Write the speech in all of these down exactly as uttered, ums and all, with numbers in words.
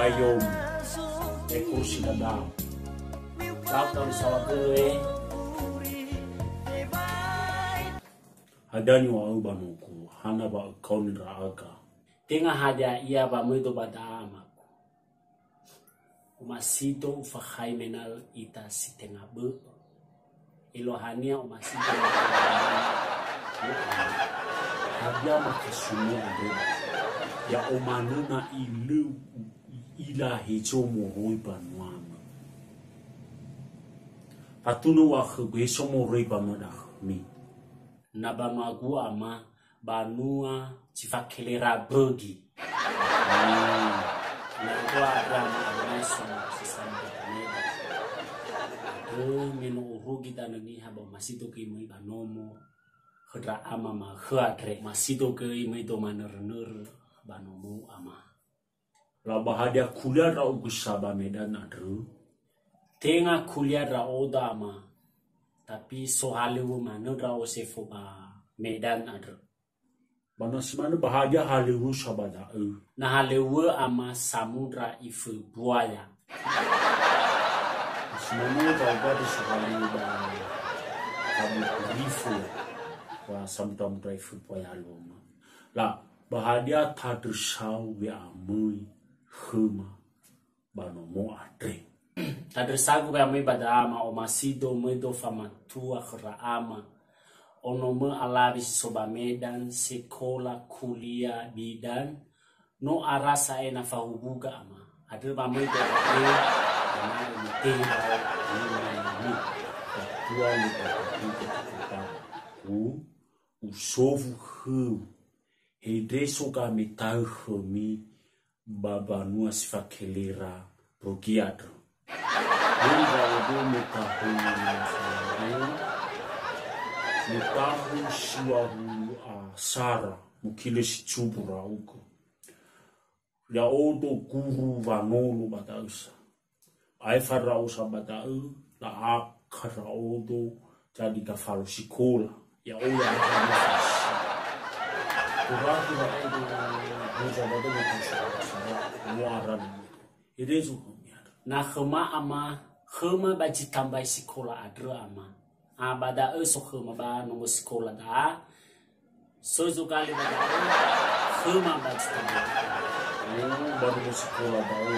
Ayo, e kursi dada. Kau kalau salah dulu, eh. Hadia niŵa'ö ba nogu, hana wa ökaoni ndra'aga. Tenga hadia ia wamöido ba da'a amagu. Omasido ufakhai mena'ö ita si tenga bö'ö. Eluahania omasido. Hadia makasunu andre? Ya'o manö na ilö u'ila hezo moroi banuamö. Fatunö u'akhögu hezo moroi banua da'ömi. Na banuagu ama, banua si fakelera bögi. Hmm. Na itu ada ama, ada so si sampai Medan. Aduh, me no urugi tanö niha ba omasido göi möi ba nomo. Khö ndra ama ma khö andre. Omasido göi möido manörö-nörö ba nomo ama. La ba hadia kulia ndra'ugö sa ba Medan andrö? Tenga kulia ndra'odo ama, tapi sohalöŵö manö ndra'o sefo ba Medan andrö. Ba na si manö ba hadia halöŵö sa ba da'ö? Na halöŵö ama samundra ifö buaya. Na si manö ba uga de sohalöŵö ba kabu kurifo wa samundra-mundra ifö buaya halöŵö ama. La, ba hadia tandrösau we'amöi khöma ba nomo andre? Tandrösagu we'amöi ba da'a ama, omasido möido famatua khö ndra ama. Onomö alawe si so ba Medan, sekola, kulia, bidan, no ara sa'ae na fahuwuga ama. Andrö wamöido andre, ena'ö mitehegö ndra'o. Fatua lö tatahuga kota. U, usofu khöu. Hendre so gameta'ö khömi ba banua si fakelera Rogi andrö. Böi ndra'odo me tahun, me tahun siwahulu a sara, mukile si cubu ndra'ugö. Ya'odo guru wanolo ba da'ö sa. Aefa ndra'o sa ba da'ö, la'akha ndra'odo jadi kafalo sikola. Ya'o ya hana nifasi. Kuratu ndra'odo guru sa ba da'ö, me tau sara, muara ndra'odo. Ede so khömi andrö. Na khöma ama, khöma ba zi tambai sikola andrö ama. A, ba da'ö so khöma ba nomo sikola da'a. So zogale ba da'ö, khöma ba zi tambai. Oh, ba nomo sikola da'ö.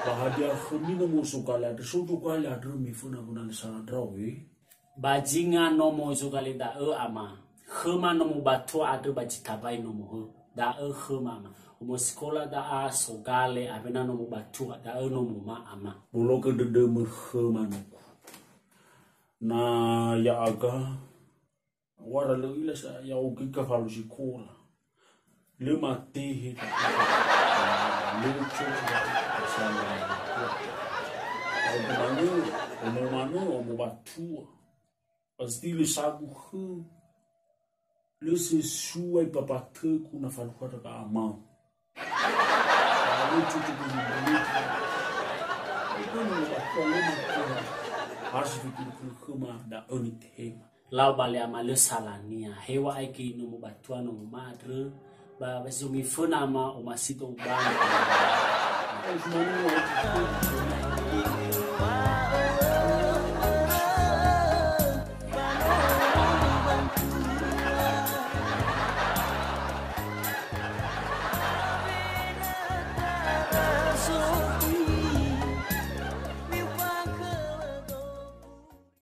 Ba hadia khömi nomo zogale andrö? So zogale andrö me föna-föna le sara ndrao, eh? Ba zinga nomo zogale da'ö ama. Khöma nomo batua andrö ba zi tambai nomo hö. Da'ö khöma ama. Omo sikola da'a sogale awena nomo batua, da'ö nomoma ama. Bologö dödömö khöma nogu. Na ya'aga, u'ara lö u'ila sa ya'o göi kafalo sikola. Lö matehe, lö coba sama. Ya'o manö, omo manö, omo batua. Pasti lö sagu khö. Lö sesuai papatögu na falukha ndra'aga ama. Ba lö cocok göi ndra'aga. Itu nomo batua lö mate. Harus fikir khöma da'ö nitehema. Lau ba le ama lö salania. Heŵa'ae göi nomo batua nomoma andrö. Ba, ba so miföna ama omasido ubanö. Harus manua.